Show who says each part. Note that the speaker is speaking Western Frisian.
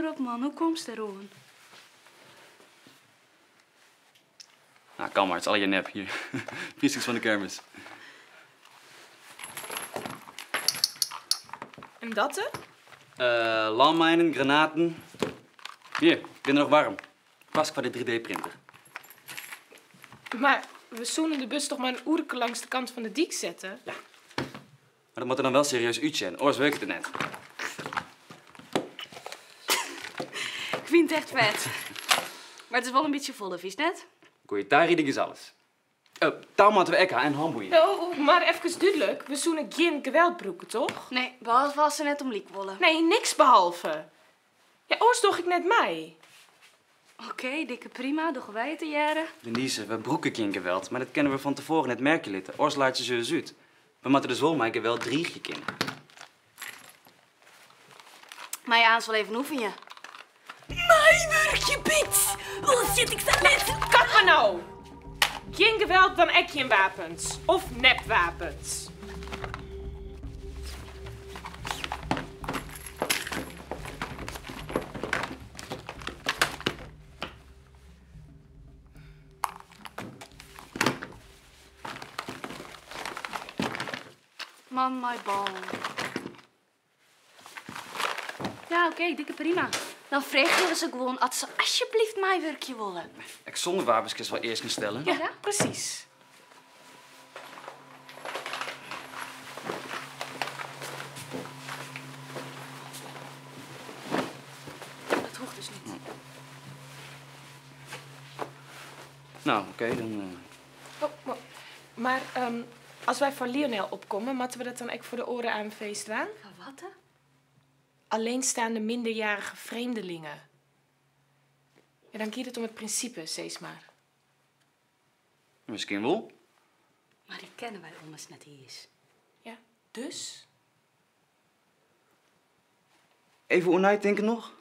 Speaker 1: op, man. Hoe komst dêroan?
Speaker 2: Nou, kan maar. Het is allegear nep. Hier, Fryskes fan de kermis.
Speaker 3: En dat de?
Speaker 2: Landmijnen, granaten. Hier, binne noch waarm. Pas foar de 3D-printer.
Speaker 3: Maar we soenen de bus toch maar in oerke langs de kant fan de dyk sette?
Speaker 2: Ja. Maar dat moat der dan wel serieus útsjen, oars wurket it net.
Speaker 1: Ik fyn it echt fet. Maar it is wol in bytsje folle, fynst net?
Speaker 2: Goeie tarieding is alles. Tou moatte we ek ha en hânboeien.
Speaker 3: Oh, mar efkes dúdlik, we soene gjin geweld brûke, toch?
Speaker 1: Nee, behalve as se net om lyk wolle.
Speaker 3: Nee, niks behalve. Ja, oars doch ik net mei.
Speaker 1: Oké, dikke prima, dogge wy it tegearre.
Speaker 2: Denise, we brûke gjin geweld, mar dat kinne we fan tefoaren net merkje litte, oars laitsje se ús út. We moatte dus wol mei geweld driigje kinne.
Speaker 1: Mei aanst wol even oefenje.
Speaker 4: Meiwurkje, bitch! Oars sjit ik sa net.
Speaker 3: Kap mar no! Gjin geweld, dan ek gjin wapens. Of nepwapens.
Speaker 1: Man mei bal. Ja, oké, dikke prima. Dan freegje we se gewoan at se alsjeblieft meiwurkje wolle.
Speaker 2: Ek sûnder wapens kinst wol easken stelle.
Speaker 3: Ja, presys.
Speaker 1: Dat hoecht dus net.
Speaker 2: No, oké, dan.
Speaker 3: Oh, mar as wy foar Lionel opkomme, moatte we dat dan ek foar de oare AMV's dwaan?
Speaker 1: Foar wat?
Speaker 3: Alleenstaande minderjarige vreemdelingen. Ja, dan giet it om it prinsipe, sis mar.
Speaker 2: Miskien wol.
Speaker 1: Mar dy kenne wy ommers net iens.
Speaker 3: Ja, dus?
Speaker 2: Even oer neitinke noch?